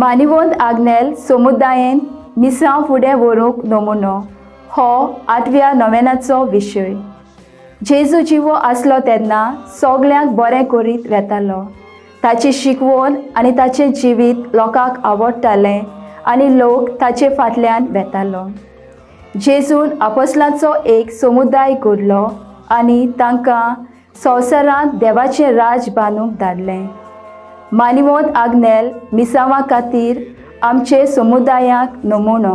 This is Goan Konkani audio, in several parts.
मानिवंत आग्नेल समुदायेन मिसांव फुडें व्हरूंक नमुनो हो आठव्या नोवेनाचो विशय. जेजू जिवो आसलो तेन्ना सगल्यांक बरें करीत वेतालो. ताची शिकवण आनी ताचें जिवीत लोकांक आवडटालें आनी लोक ताचे फाटल्यान वेतालो. जेजून आपोसलांचो एक समुदाय घडलो आनी तांकां संवसारांत देवाचें राज बांदूंक धाडलें. मानिवंत आग्नेल मिसांवा खातीर आमचे समुदायाक नमुनो.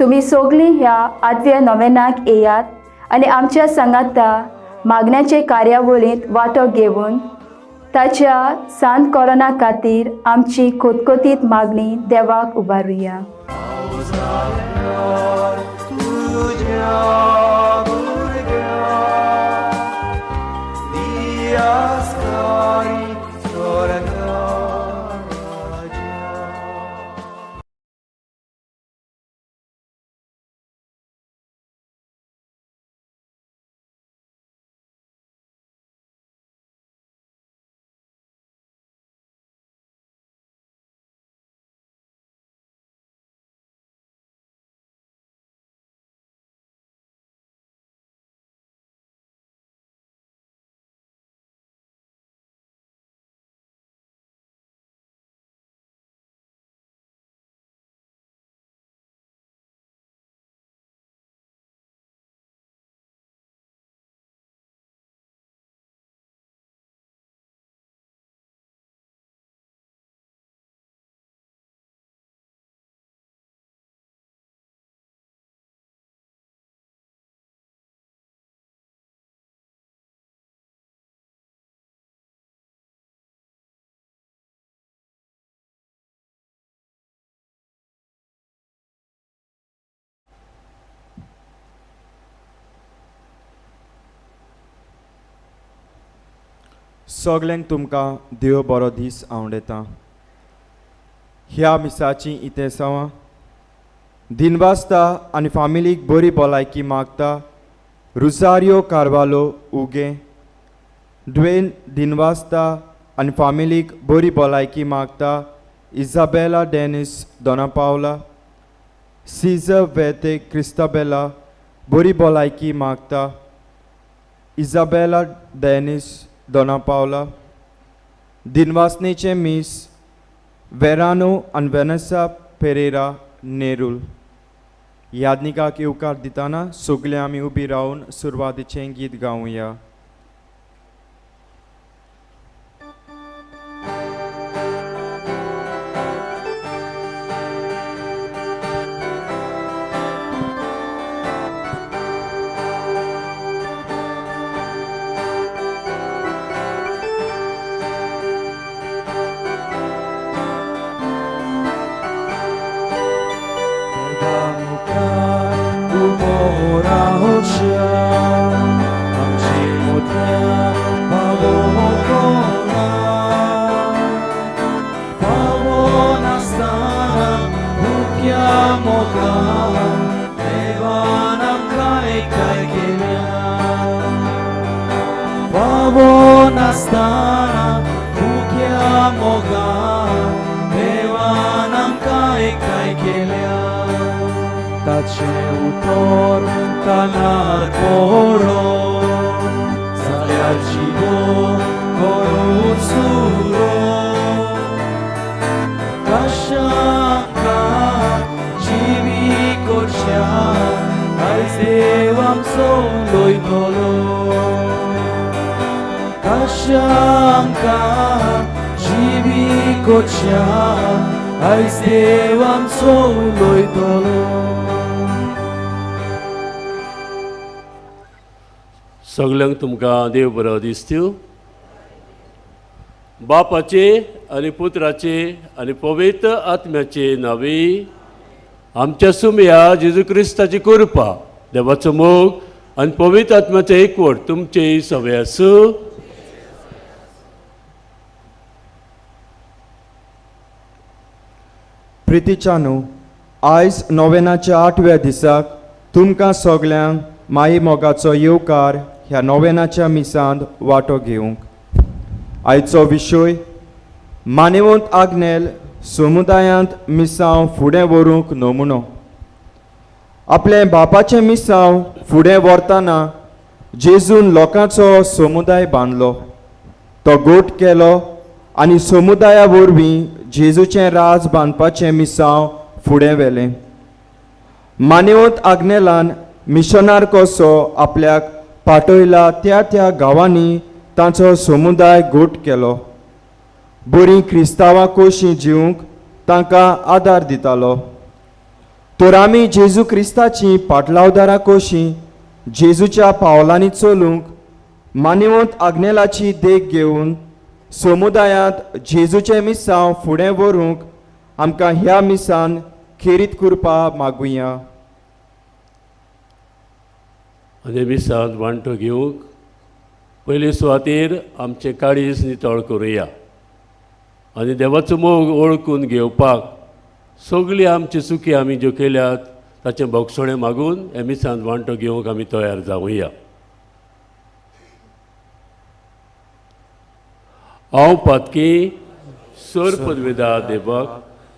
तुमी सगळीं ह्या आठव्या नोवेनाक येयात आनी आमच्या सांगाता मागण्याचे कार्यावळींत वांटो घेवन ताच्या सांत कोरोना खातीर आमची खोतखोतीत मागणी देवाक उबारुया. सगल्यांक तुमकां देव बरो दीस आवडटा. ह्या मिसाची इतेसांवां दिनवासता आनी फामिलीक बरी भलायकी मागता. रुजारियो कार्वालो उगे ड्वेन दिनवासता आनी फामिलीक बरी भलायकी मागता. इजाबेला डेनिस दोनापावला, सीजर वेते क्रिस्ताबेला बरी भलायकी मागता. इजाबेला डेनिस दोनापावला. दिनवासनेचें मीस वेरानो आनी वेनसा पेरेरा नेरूल. यादनिकाक येवकार दितना सगळे आमी उबी रावन सुरवातीचें गीत गावया. सगल्यांक तुमकां देव बरो दिसतू. बापाचे आनी पुत्राचे आनी पवित्र आत्म्याचे नांवे आमच्या सुमया जेजू क्रिस्ताची कृपा, देवाचो मोग आनी पवित्र आत्म्याचो एकवट तुमचे सवे आसूं. प्रितीच्यानू, आयज नोवेनाच्या आठव्या दिसाक तुमकां सगल्यांक माई मोगाचो येवकार ह्या नोवेनाच्या मिसांत वांटो घेवंक. आयचो विशय मानेवंत आग्नेल समुदायांत मिसांव फुडें व्हरूंक नमुनो. आपलें बापाचें मिसांव फुडें व्हरतना जेजून लोकांचो समुदाय बांदलो, तो गोट केलो आनी समुदाया वरवीं जेजूचें राज बांदपाचें मिसांव फुडें व्हेलें. मानेवत आग्नेलान मिशनार कसो आपल्याक पाटयला त्या त्या गांवांनी तांचो समुदाय गोट केलो. बरीं क्रिस्तांवां कशीं जिवंक तांकां आदार दितालो. तर आमी जेजू क्रिस्ताची पाटलावदारां कशीं जेजूच्या पावलांनी चलूंक मानेवंत आग्नेलाची देख घेवन समुदायांत जेजूचें मिसांव फुडें व्हरूंक आमकां ह्या मिसान खेरीत कृपा मागुया. आनी मिसांत वांटो घेवंक पयले सुवातेर आमचें काळीज नितळ करुया आनी देवाचो मोग ओळखून घेवपाक सगळी आमची चुकी आमी ज्यो केल्यात ताचें भोगसणें मागून हे मिसांत वांटो घेवंक आमी तयार जावया. हांव पातकी सर पदवेदा देवाक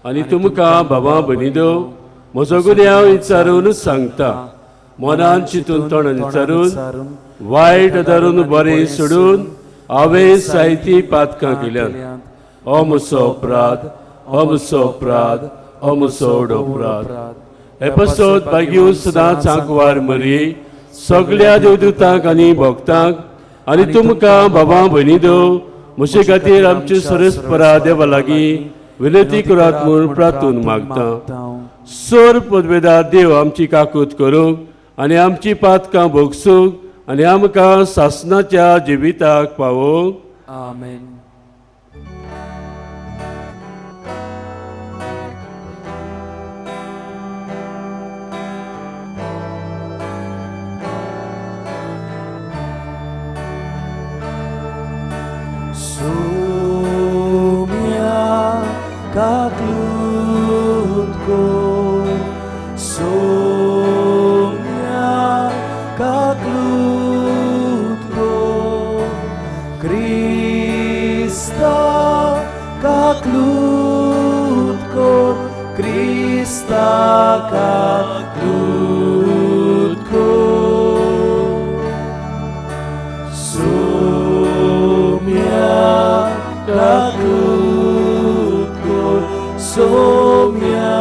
आनी तुमकां बाबा भयणीदो म्हजो गुन्यांव विचारूनच सांगता. मनान चिंतून तोंडान विचारून वायट धरून बरें सोडून हांवें जायतीं पातकां केल्यात. हो म्हजो अपराध, हो म्हजो अपराध, हो म्हजो व्हड अपराध. हे पासत बागीव सदांच आंकवार मरी सगळ्या देवदूतांक आनी भक्तांक आनी तुमकां बाबा भयणीदो म्हजे खातीर आमचे सरस्परा देवा लागीं विनंती करात म्हूण प्रार्थून मागता. सर पदवेदार देव आमची काकूत करूंक आनी आमची पातकां भोगसूंक आनी आमकां सासणाच्या जिविताक पावोवंक. आमेन. Sumia kaklutko, sumia kaklutko, Krista kaklutko, Krista kaklutko. Kaklutko, sumia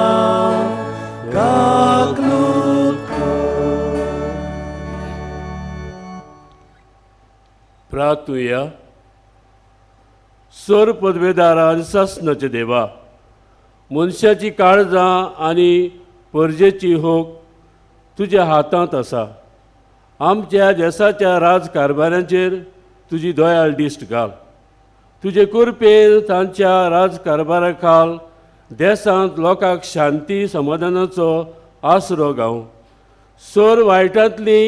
kaklutko. प्रार्थुया. सर पदवेदारान सासणाचे देवा, मनशाची काळजां आनी परजेची होक तुज्या हातांत आसा. आमच्या देसाच्या राजकारभारांचेर तुजी दयाळ दिश्ट घाल. तुजे कृपेन तांच्या राजकारभारा खाल देसांत लोकांक शांती समाधानाचो आसरो गावूं. सर वायटांतली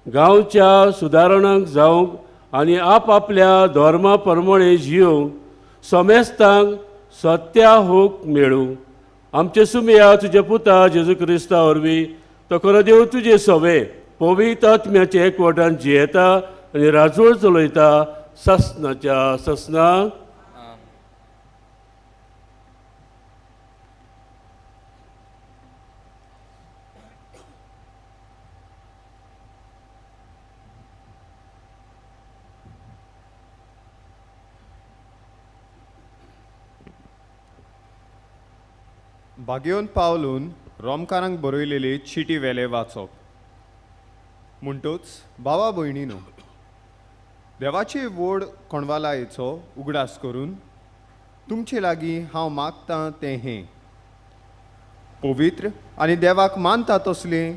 गांवच्या सुदारणांक जावंक आनी आपआपल्या धर्मा प्रमाणे जियोवंक समेस्तांक सत्या हूक मेळूं. आमचे सुमया तुज्या पुता जेजू क्रिस्ता वरवीं तो खरो देव तुजे सवे पवित्र आत्म्याचे एकवटान जियेता आनी राजवळ चलयता सासणाच्या सासणाक. बागेवन पावलून रोमकारांक बरयलेली चिटी वेले वाचप. म्हणटूच बाबा भयणीनो, देवाची व्हड कोणवालायेचो उगडास करून तुमचे लागीं हांव मागतां तें हें पवित्र आनी देवाक मानता तसलें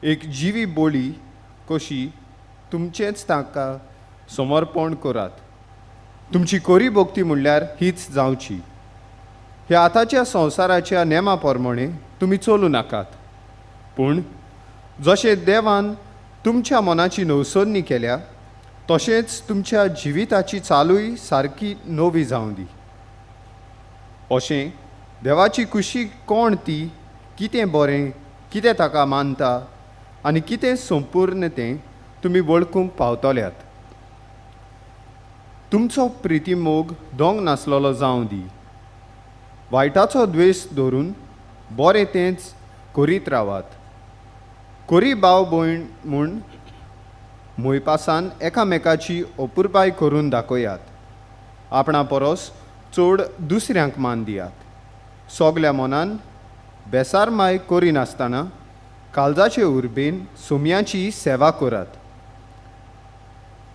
एक जिवी बोली कशी तुमचेंच तांकां समर्पण करात. तुमची कोरी भक्ती म्हणल्यार हीच जावची. ह्या आतांच्या संवसाराच्या नेमा प्रमाणे तुमी चलूं नाकात, पूण जशें देवान तुमच्या मनाची नवसरणी केल्या तशेंच तुमच्या जिविताची चालूय सारकी नवी जावं दी. अशें देवाची खुशी कोण ती, कितें बरें, कितें ताका मानता आनी कितें संपूर्ण तें तुमी वळखूंक पावतल्यात. तुमचो प्रितीमोग दोंग नासलेलो जावं दी. वायटाचो द्वेश धरून बरें तेंच करीत रावात. कोरी भाव भयण म्हूण मोयपासान एकामेकाची अपुरबाय करून दाखयात. आपणा परस चड दुसऱ्यांक मान दियात. सगल्या मनान बेसारमाय करिनासतना काळजाचे उर्बेन सोम्याची सेवा करात.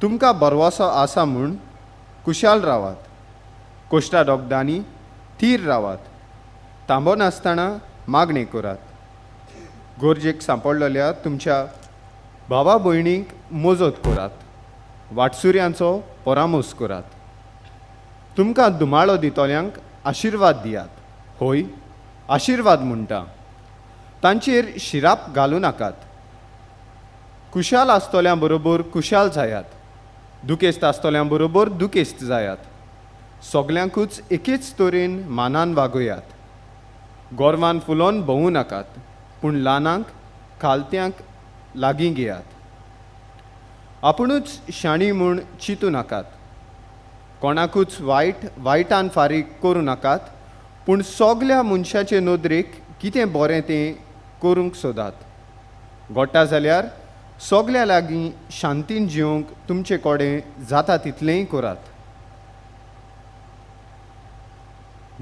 तुमकां भरवसो आसा म्हूण कुशाल रावात. कोश्टा दोगदांनी थीर रावात. तांबो नासतना मागणें करात. गरजेक सांपडलेल्या तुमच्या भावा भयणींक मजत करात. वाटसुऱ्यांचो परामोस करात. तुमकां दुमाळो दितल्यांक आशिर्वाद दियात. होय, आशिर्वाद म्हणटा. तांचेर शिराप घालूं नाकात. कुशाल आसतल्यां बरोबर कुशाल जायात. दुखेस्त आसतल्यां बरोबर दुखेस्त जायात. सगल्यांकूच एकेच तरेन मानान वागयात. गोरवान फुलोवन भोंवूं नाकात, पूण ल्हानांक खालत्यांक लागीं घेयात. आपुणूच शाणी म्हूण चिंतूं नाकात. कोणाकूच वायट वायटान फारीक करूं नाकात, पूण सगल्या मनशाचे नदरेक कितें बरें तें करूंक सोदात. गोडटा जाल्यार सगल्या लागीं शांतीन जिवंक तुमचे कडेन जाता तितलेंय करात.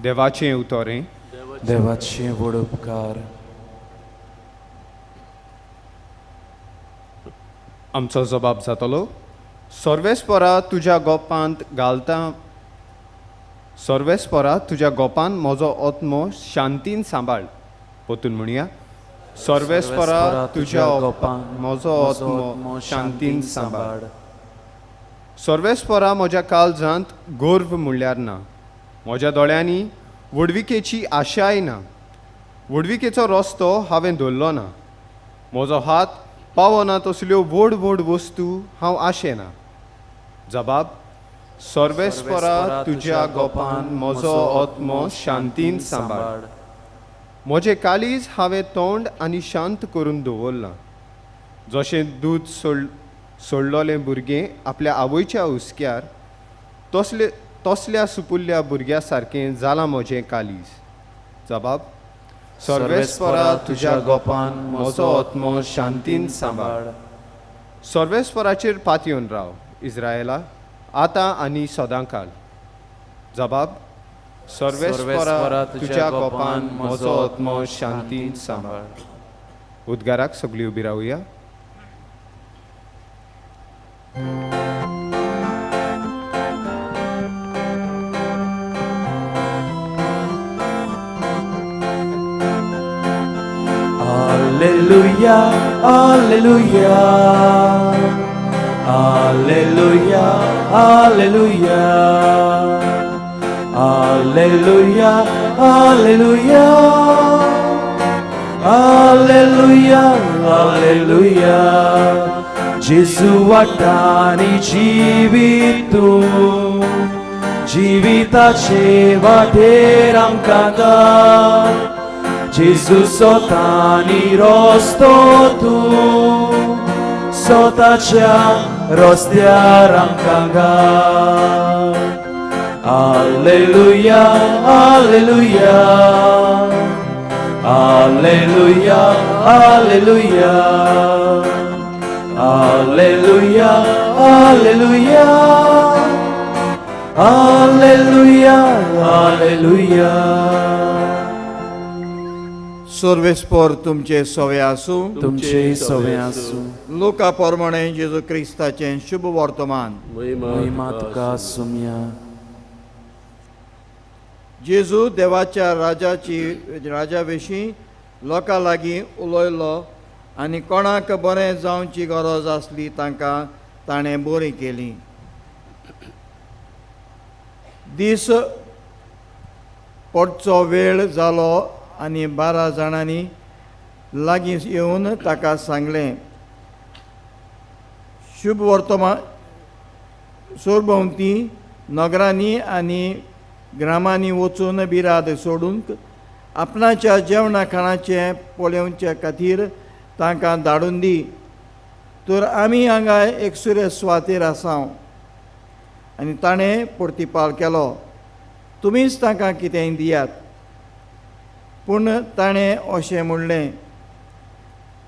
देवाचें उतरें. देवाचे व्हड उपकार. आमचो जबाब जातलो. सर्वेस्परा तुज्या गोपांत घालता. सर्वेस्परा तुज्या गोपान म्हजो आत्मो शांतीन सांबाळ. पोतून म्हणया. सर्वेस्परा तुज्या गोपान म्हजो आत्मो शांतीन सांबाळ. सर्वेस्परा म्हज्या काळजांत गर्व म्हणल्यार ना. म्हज्या दोळ्यांनी व्हडविकेची आशाय ना. व्हडविकेचो रस्तो हांवें धरलो ना. म्हजो हात पावना तसल्यो व्हड व्हड वस्तू हांव आशेना. जबाब. सर्वेस्परा तुज्या गोपान म्हजो आत्मो शांतीन सांबाळ. म्हजें काळीज हांवें तोंड आनी शांत करून दवरलां. जशें दूद सोडलोलें भुरगें आपल्या आवयच्या हुस्क्यार तसले तसल्या सुपुल्ल्या भुरग्या सारकें जालां म्हजें काळीज. जबाब. सर्वेस्परा तुज्या गोपान म्हजो आत्मो शांतीन सांबाळ. सर्वेस्पराचेर पातयेवन राव इस्रायला, आतां आनी सदांकाल. जबाब. सर्वेस्परा तुज्या गोपान म्हजो आत्मो शांतीन सांबाळ. उद्गाराक सगळीं उबी रावया. Alleluia, alleluia, alleluia, alleluia, alleluia, alleluia, alleluia, alleluia. Gesù वाटांनी जिवीत तूं, जिविताचे वाटेर आमकां घाल. जेजू सोतानी रस्तो तूं, सोताच्या रस्त्यार आमकां घाल. Alleluia, alleluia, alleluia, alleluia, alleluia, alleluia, alleluia, alleluia. सर्वेस्पर तुमचे सवे आसूं. तुमचे सवे आसूं. लुका प्रमाणे जेजू क्रिस्ताचें शुभ वर्तमान. महिमा तुका सुम्या. जेजू देवाच्या राजाची राजा विशीं लोकां लागीं उलयलो आनी कोणाक बरें जावची गरज आसली तांकां ताणें बरी केली. दीस पडचो वेळ जालो आनी 12 जाणांनी लागीं येवन ताका सांगलें, शुभ वर्तमान सरभोंवती नगरांनी आनी ग्रामांनी वचून बिराद सोडून आपणाच्या जेवणा खाणाचें पळोवचे खातीर तांकां धाडून दी, तर आमी हांगा एकसुरे सुवातेर आसा. आनी ताणें प्रतिपाल केलो, तुमीच तांकां कितेंय दियात. पूण ताणें अशें म्हणलें,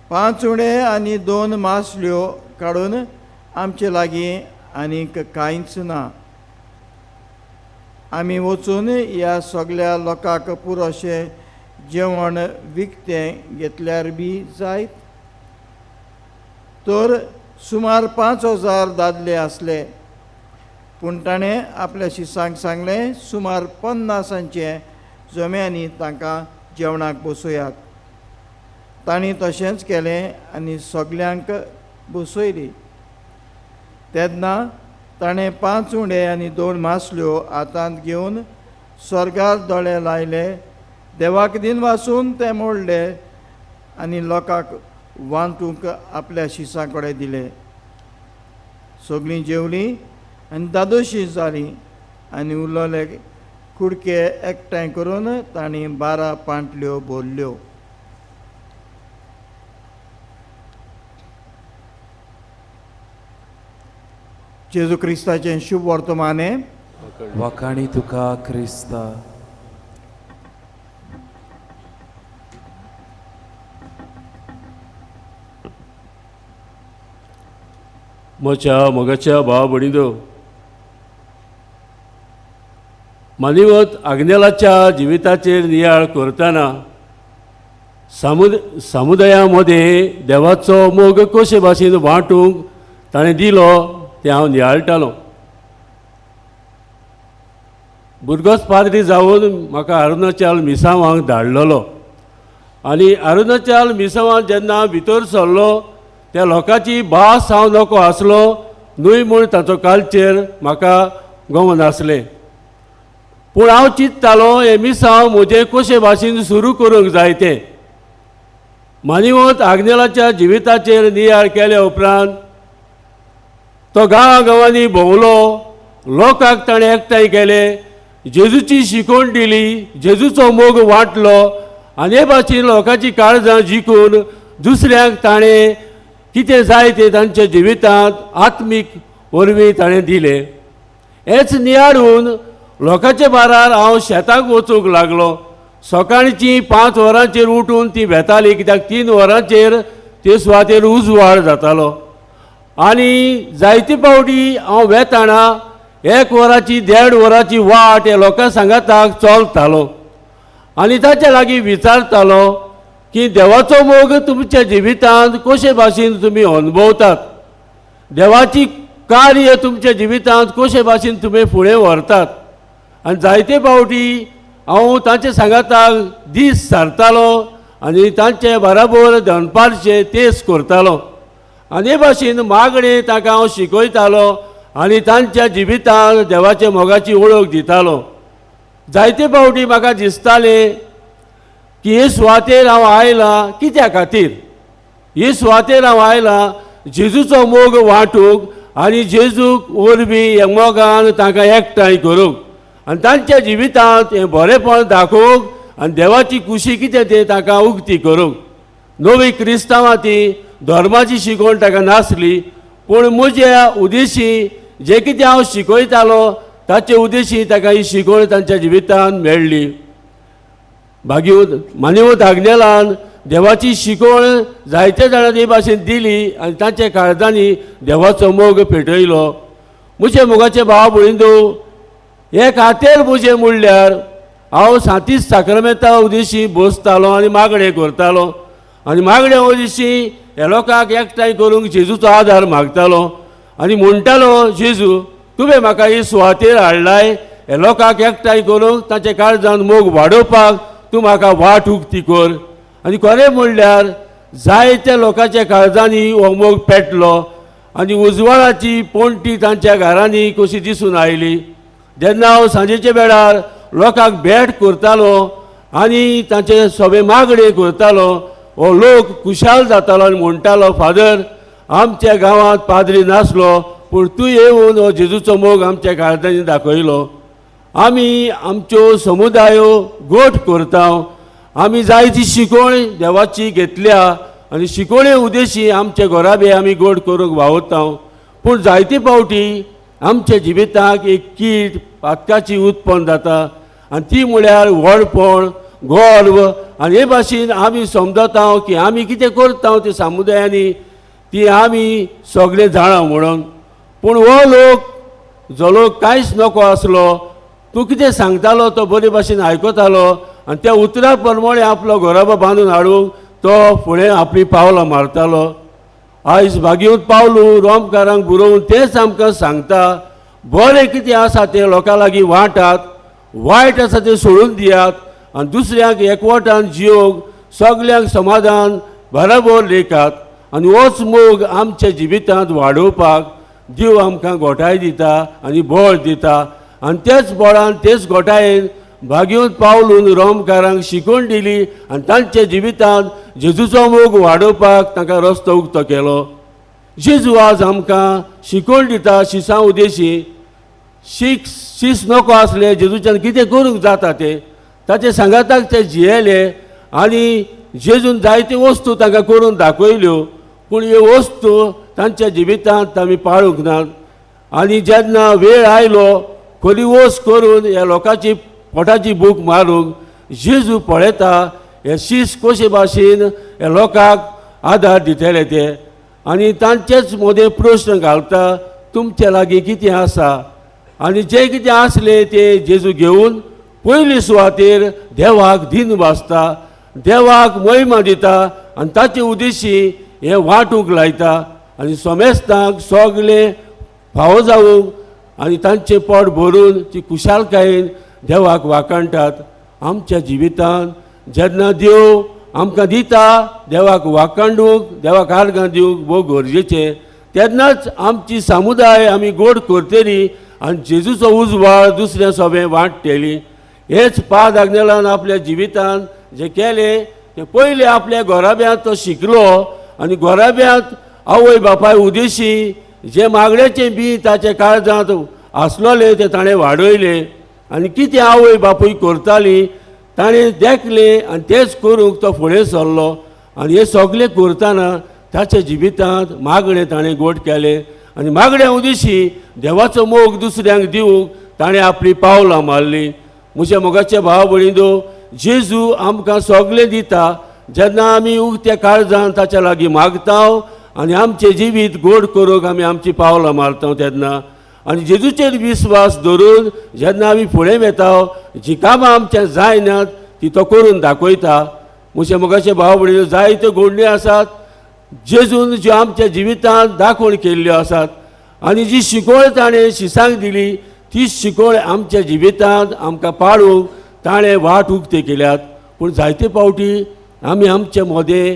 5 उणे आनी 2 मासल्यो काडून आमचे लागीं आनीक कांयच ना. आमी वचून ह्या सगल्या लोकांक पुरोशें जेवण विकतें घेतल्यार बी जायत. तर सुमार 5000 दादले आसले. पूण ताणें आपल्या शिसांक सांगलें, सुमार 50 जम्यांनी तांकां जेवणाक बसयात. तांणी तशेंच केलें आनी सगल्यांक बसयली. तेन्ना ताणें 5 उंडे आनी 2 मासल्यो हातांत घेवन स्वर्गार दोळे लायले, देवाक दिन वासून ते मोडले आनी लोकांक वांटूंक आपल्या शिसां कडेन दिले. सगळीं जेवलीं आनी दादोशी जालीं आनी उरलेले कुडके एकठांय करून तांणी 12 पांटल्यो भरल्यो. जेजू क्रिस्ताचें शुभ वर्तमाने. वाखाणी तुका क्रिस्ता. म्हज्या मोगाच्या भाव भयणींनो, मानिवत आग्नेलाच्या जिविताचेर नियाळ करतना समुदाया मदें देवाचो मोग कशे भाशेन वांटूंक ताणें दिलो तें हांव नियाळटालो. भुरगोच पाद्री जावन म्हाका अरुणाचल मिसांवांक धाडलेलो आनी अरुणाचल मिसांवांत जेन्ना भितर सरलो त्या लोकांची भास हांव नको आसलो न्हय म्हूण ताचो कल्चर म्हाका गमन आसलें. पूण हांव चिंततालो हें मिसांव म्हजें कशे भाशेन सुरू करूंक जाय तें. मानिवत आग्नेलाच्या जिविताचेर नियाळ केल्या उपरांत तो गांवा गांवांनी भोंवलो, लोकांक ताणें एकठांय केले, जेजूची शिकवण दिली, जेजूचो मोग वांटलो आनी हे भाशेन लोकांची काळजां जिखून दुसऱ्यांक ताणें कितें जाय तें तांच्या जिवितांत आत्मीक वरवीं ताणें दिलें. हेंच नियाळून लोकांच्या बारार हांव शेताक वचूंक लागलो. सकाळचीं 5 वरांचेर उठून ती वेताली, कित्याक 3 वरांचेर ते सुवातेर उजवाड जातालो. आनी जायते फावटी हांव वेताना 1 वराची 1.5 वराची वाट ह्या लोकां सांगाताक चलतालो आनी ताच्या लागीं विचारतालो की देवाचो मोग तुमच्या जिवितांत कशे भाशेन तुमी अनुभवतात, देवाची कार्य तुमच्या जिवितांत कशे भाशेन तुमी फुडें व्हरतात. आनी जायते फावटी हांव तांचे सांगाताक दीस सारतालो आनी तांचे बराबर दनपारचे तेज करतालो आनी हे भाशेन मागणें तांकां हांव शिकयतालो आनी तांच्या जिवितांत देवाच्या मोगाची वळख दितालो. जायते फावटी म्हाका दिसतालें की हे सुवातेर हांव आयलां कित्या खातीर, हे सुवातेर हांव आयलां जेजूचो मोग वांटूंक आनी जेजूक वरवीं ह्या मोगान तांकां एकठांय करूंक आनी तांच्या जिवितांत हें बरेंपण दाखोवंक आनी देवाची खुशी कितें तें तांकां उक्ती करूंक. नवी क्रिस्तांवां ती धर्माची शिकवण ताका नासली, पूण म्हज्या उदेशी जें कितें हांव शिकयतालो ताचे उदेशी ताका ही शिकवण तांच्या जिवितांत मेळ्ळी. भाग्यवत मानिवत आग्नेलान देवाची शिकवण जायते जाणांनी हे भाशेन दिली आनी तांच्या काळजांनी देवाचो मोग पेटयलो. म्हजे मोगाचे भाव भयणींनो, हे खातीर म्हजें म्हणल्यार हांव सांतीस साक्रामेंता उदेशी बसतालो आनी मागणें करतालो आनी मागण्या उदेशी ह्या लोकांक एकठांय करूंक जेजूचो आदार मागतालो आनी म्हणटालो, जेजू तुवें म्हाका ही सुवातेर हाडलाय ह्या लोकांक एकठांय करूंक तांच्या काळजान मोग वाडोवपाक तूं म्हाका वाट उक्ती कर. आनी खरें म्हणल्यार जायत्या लोकांच्या काळजांनी हो मोग पेटलो आनी उजवाडाची पणटी तांच्या घरांनी कशी दिसून आयली. जेन्ना हांव सांजेच्या वेळार लोकांक भेट करतालो आनी तांचे सगळे मागणें करतालो, हो लोक खुशाल जातालो आनी म्हणटालो, फादर आमच्या गांवांत पाद्री नासलो पूण तूं येवन हो जेजूचो मोग आमच्या काळजांनी दाखयलो. आमी आमच्यो समुदायो गोट करता, आमी जायती शिकवण देवाची घेतल्या आनी शिकवणे उदेशी आमचे घराबे आमी गोड करूंक वावुरता. पूण जायते फावटी आमच्या जिविताक एक कीट पातकाची उत्पन्न जाता आनी ती म्हळ्यार व्हडपण, गर्व आनी हे भाशेन आमी समजता की आमी कितें करता ते समुदायांनी ती आमी सगळे जाणा म्हणून. पूण हो लोक जो लोक कांयच नको आसलो, तूं कितें सांगतालो तो बरे भाशेन आयकतालो आनी त्या उतरा प्रमाणे आपलो घराबो बांदून हाडूंक तो फुडें आपली पावलां मारतालो. आयज भागीवंत पावलू रोमकारांक बरोवन तेंच आमकां सांगता, बरें कितें आसा तें लोकां लागीं वांटात, वायट आसा तें सोडून दियात आनी दुसऱ्यांक एकवटान जियोंक सगल्यांक समाधान बराबर लेखात. आनी होच मोग आमच्या जिवितांत वाडोवपाक देव आमकां गोठाय दिता आनी बळ दिता. आनी तेच बळान तेच गोठायेन भागीवंत पावलून रोमकारांक शिकोवन दिली आनी तांच्या जिवितांत जेजूचो मोग वाडोवपाक तांकां रस्तो उक्तो केलो. जेजू आज आमकां शिकोवन दिता शिसां उदेशी शीस नको आसले जेजूच्यान कितें करूंक जाता तें ताचे सांगाताक ते जियेले आनी जेजून जायत्यो वस्तू तांकां करून दाखयल्यो, पूण ह्यो वस्तू तांच्या जिवितांत आमी पाळूंक नात. आनी जेन्ना वेळ आयलो खोली वस करून ह्या लोकांची पोटाची भूक मारूंक जेजू पळयता हे शीस कशे भाशेन ह्या लोकांक आदार दितले ते आनी तांचेच मदें प्रश्न घालता, तुमचे लागीं कितें आसा? आनी जें कितें आसलें तें जेजू घेवन पयली सुवातेर देवाक दिन वाचता, देवाक महिमा दिता आनी ताचे उद्देशी हें वांटूंक लायता आनी सोमेस्तांक सगळें फावो जावंक आनी तांचें पोट भरून ती खुशालकायेन देवाक वाखाणटात. आमच्या जिवितांत जेन्ना देव आमकां दिता देवाक वाखाणूंक, देवाक आर्गां दिवंक भोव गरजेचें, तेन्नाच आमची समुदाय आमी गोड करतली आनी जेजूचो उजवाड दुसऱ्या सोबें वांट्टली. हेच पाद आग्नेलान आपल्या जिवितांत जें केलें तें पयलें आपल्या घराब्यांत तो शिकलो आनी घराब्यांत आवय बापाय उदेशी जें मागण्याचें बी ताच्या काळजांत आसलोलें तें ताणें वाडयलें आनी कितें आवय बापूय करताली ताणें देखलें आनी तेंच करूंक तो फुडें सरलो. आनी हें सगळें करतना ताच्या जिवितांत मागणें ताणें गोड केलें आनी मागण्या उदेशी देवाचो मोग दुसऱ्यांक दिवंक ताणें आपली पावलां मारलीं. म्हज्या मोगाचे भाव भयणींनो, जेजू आमकां सगळें दिता जेन्ना आमी उक्त्या काळजान ताच्या लागीं मागता आनी आमचें जिवीत गोड करूंक आमी आमची पावलां मारता तेन्ना आनी जेजूचेर विस्वास धरून जेन्ना आमी फुडें वेता जीं कामां आमच्या जायनात ती तो करून दाखयता. म्हज्या मोगाचे भाव भयणींनो, जायत्यो घडण्यो आसात जेजून ज्यो आमच्या जिवितांत दाखोवन केल्ल्यो आसात आनी जी शिकवण ताणें शिसांक दिली ती शिकवण आमच्या जिवितांत आमकां पाळूंक ताणें वाट उक्ती केल्यात. पूण जायते फावटी आमी आमचे मदें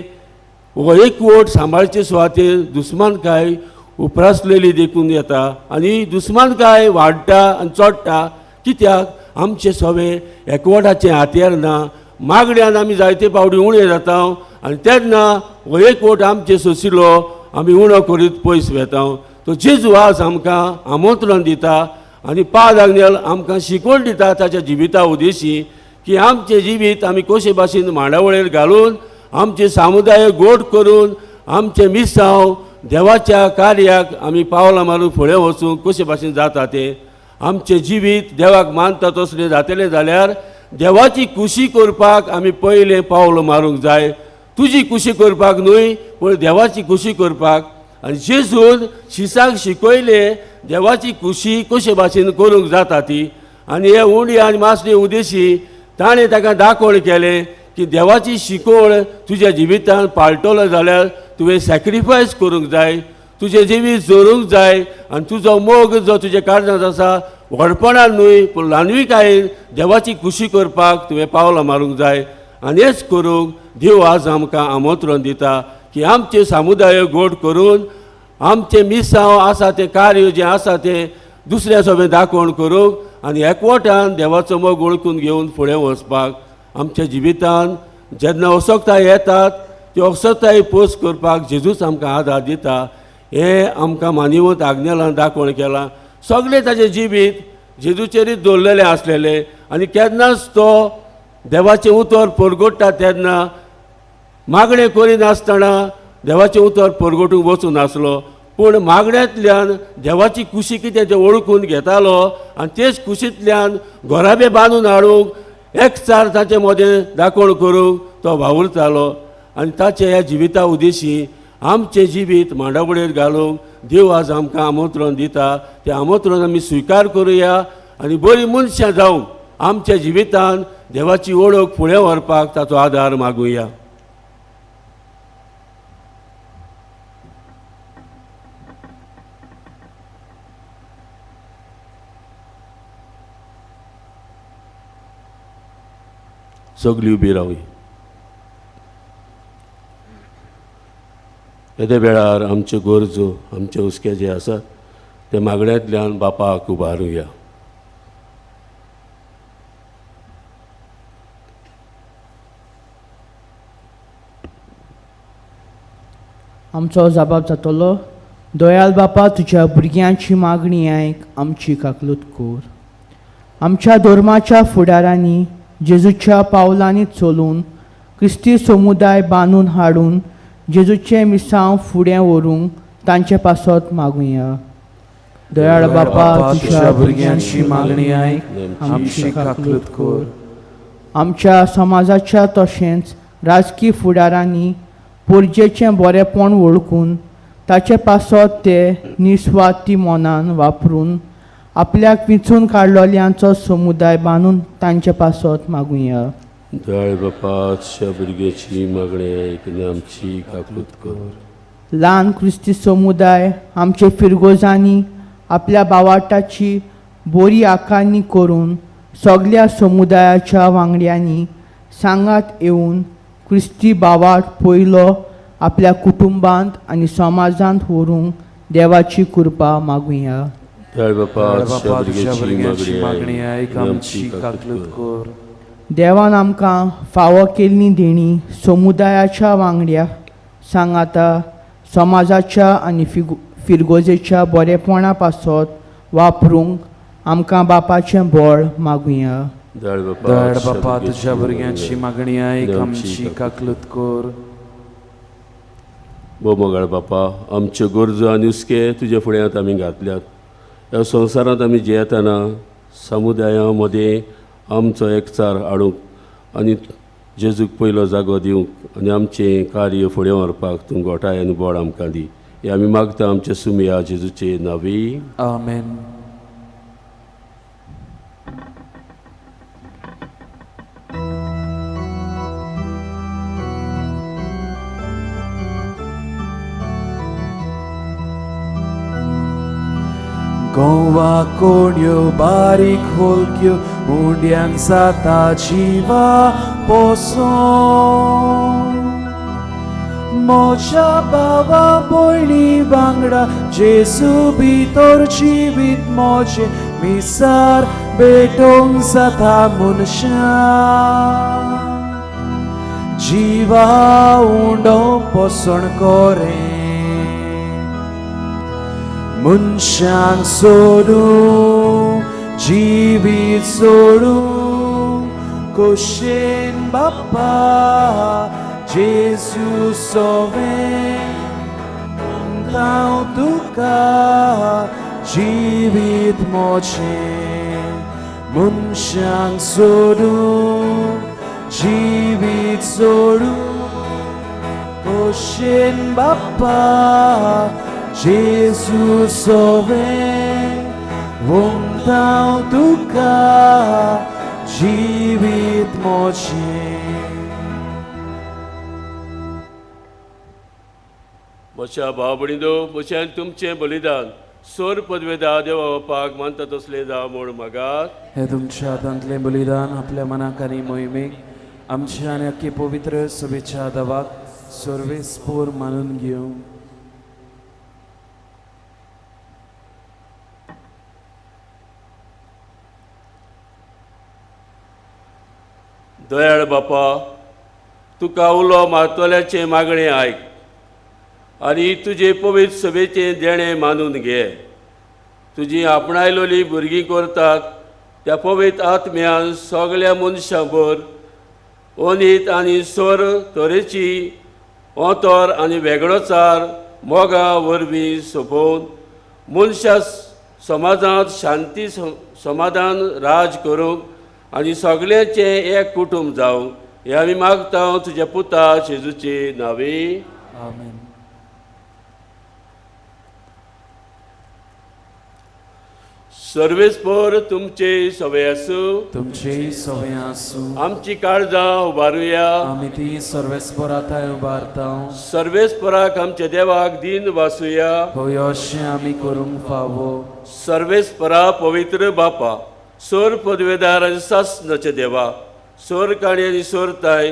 हो एकवट सांबाळचे सुवातेर दुस्मानकाय उप्रासलेली देखून येता आनी दुस्मानकाय वाडटा आनी चडटा. कित्याक आमचे सवे एकवटाचें हातयार ना, मागण्यान आमी जायते फावटी उणें जाता आनी तेन्ना हो एकवट आमचे सोसिलो आमी उणो करीत पयस वेता. तो जेजू आज आमकां आमंत्रण दिता आनी पाद आग्नेल आमकां शिकवण दिता ताच्या जिविता उदेशी की आमचें जिवीत आमी कशे भाशेन मांडावळेर घालून आमचें समुदाय गोड करून आमचें मिसांव देवाच्या कार्याक आमी पावलां मारून फुडें वचूंक कशे भाशेन जाता तें. आमचें जिवीत देवाक मानता तसलें जातलें जाल्यार देवाची खुशी करपाक आमी पयलें पावल मारूंक जाय. तुजी खुशी करपाक न्हय पूण देवाची खुशी करपाक. आनी जेजून शिसांक शिकयलें देवाची खुशी कशे भाशेन करूंक जाता ती. आनी हे उंडी आनी मासली उदेशी ताणें ताका दाखोवन केलें की देवाची शिकवण तुज्या जिवितांत पाळटलो जाल्यार तुवें सॅक्रिफायस करूंक जाय, तुजें जिवीत जोरूंक जाय आनी तुजो मोग जो तुज्या काळजांत आसा व्हडपणान न्हय पूण ल्हानविकायेन देवाची खुशी करपाक तुवें पावलां मारूंक जाय. आनी हेच करूंक देव आज आमकां आमंत्रण दिता की आमचें समुदाय गोड करून आमचें मिसांव आसा तें कार्य जें आसा तें दुसऱ्या सोबें दाखोवन करूंक आनी एकवटान देवाचो मोग वळखून घेवन फुडें वचपाक. आमच्या जिवितांत जेन्ना असक्ताय येतात त्यो असक्ताय पोस करपाक जेजूच आमकां आदार दिता. हें आमकां मानिवंत आग्नेलान दाखोवन केलां. सगळें ताचें जिवीत जेजूचेरूच दवरलेलें आसलेलें आनी केन्नाच तो देवाचें उतर परगट्टा तेन्ना मागणें करिनासतना देवाचें उतर परगटूंक वचूं नासलो, पूण मागण्यांतल्यान देवाची खुशी कितें तें वळखून घेतालो आनी तेच खुशींतल्यान घराबे बांदून हाडूंक एकचार ताचे मदें दाखोवन करूंक तो वावुरतालो आनी ताचे ह्या जिविता उद्देशी आमचें जिवीत मांडावळेर घालूंक देव आज आमकां आमंत्रण दिता. तें आमंत्रण आमी स्विकार करुया आनी बरीं मनशां जावंक आमच्या जिवितान देवाची वळख फुडें व्हरपाक ताचो आदार मागुया. सगळी उबी रावया. येदे वेळार आमच्यो गरजो आमचे हुस्के जे आसात ते मागण्यांतल्यान बापाक उबारुया. आमचो जबाब जातलो. दयाल बापा, तुज्या भुरग्यांची मागणी आयक, आमची काकलूत कोर. आमच्या धर्माच्या फुडारांनी जेजूच्या पावलांनी चलून क्रिस्ती समुदाय बांदून हाडून जेजूचें मिसांव फुडें व्हरूंक तांचे पासत मागुया. दयाळ बापा, तुज्या भुरग्यांची मागणी आयक, आमची काकलूत कोर. आमच्या समाजाच्या तशेंच राजकी फुडारांनी पोरजेचें बरेंपण वळखून ताचे पासत ते निस्वार्थी मनान वापरून आपल्याक विंचून काडलोल्यांचो समुदाय बांदून तांचे पासत मागुया. दयाळ बापा, तुज्या भुरग्याची मागणी आयक आनी आमची काकलूत कर. ल्हान क्रिस्ती समुदाय आमचे फिरगोजांनी आपल्या बावाटाची बोरी आकारणी करून सगल्या समुदायाच्या वांगड्यांनी सांगात येवन क्रिस्ती बावाट पयलो आपल्या कुटुंबांत आनी समाजांत व्हरूंक देवाची कृपा मागुया. दयाळ बापा, तुज्या भुरग्यांची मागणी आयक, आमची काकलूत कर. देवान आमकां फावो केल्ली देणी समुदायाच्या वांगड्या सांगाता समाजाच्या आनी फिरगोजेच्या बरेपणा पासत वापरूंक आमकां बापाचें बळ मागुया. दयाळ बापा, तुज्या भुरग्यांची मागणी आयक, आमची काकलूत कर. भोव बापा, आमच्यो गरजो आनी हुस्के तुज्या फुड्यांत आमी घातल्यात. ह्या संवसारांत आमी जियेतना समुदाया मदें आमचो एकचार हाडूंक आनी जेजूक पयलो जागो दिवंक आनी आमचें कार्य फुडें व्हरपाक तूं गोठाय आनी बळ आमकां दी. हें आमी मागता आमच्या सुमया जेजूचे नांवी. आमेन. गोवा कोण्यो बारीक होलक्यो उंड्यांक जाता जिवा पोसोन. म्हज्या बाबा भयणी वांगडा जेजू भितर जिवीत म्हजें मिसार भेटोवंक जाता मनशां. जिवा उंडो पोसण कोरें मनशांक सोडूं जिवीत सोडूं कोशेन बापा जेजू सोवें हांव तुका जिवीत म्हजें. मनशांक सोडूं जिवीत सोडूं कोशेन बापा जेजू सोवें हांव तुका जिवीत म्हजें. म्हज्या भाव भयणींनो, म्हजें आनी तुमचें बलिदान सोर पदवेदा देवा बापाक मानता तसलें जावं म्हूण मागात. हें तुमच्या हातांतलें बलिदान आपल्या मनाक आनी मोहिमेक आमच्या आनी अख्खे पवित्र सभेच्या देवाक सर्वेस्पोर मानून घेवं. दयाळ बापा, तुका उलो मारतल्याचें मागणें आयक आनी तुजे पवित्र सभेचें देणें मानून घे. तुजी आपणायलोली भुरगीं करतात त्या पवित्र आत्म्यान सगल्या मनशां भर ओनीत आनी सोर तरेची ओतोर आनी वेगळोचार मोगा वरवीं सोंपोवन मनशां समाजांत शांती समाधान राज करूंक आनी सगळ्यांचें एक कुटुंब जावं हे आमी मागता तुज्या पुता जेजूचे नांवे. आमेन. सर्वेस्पर तुमचे सवय आसूं. तुमचे सवय आसूं. आमची काळजां उबारुया. आमी ती सर्वेस्परा थंय उबारता. सर्वेस्पराक आमच्या देवाक दीन वासुया. होय अशें आमी करूंक फावो. सर्वेस्परा पवित्र बापा, सोर पदवेदार आनी सासनाचे देवा, सोर काणी आनी सोरताय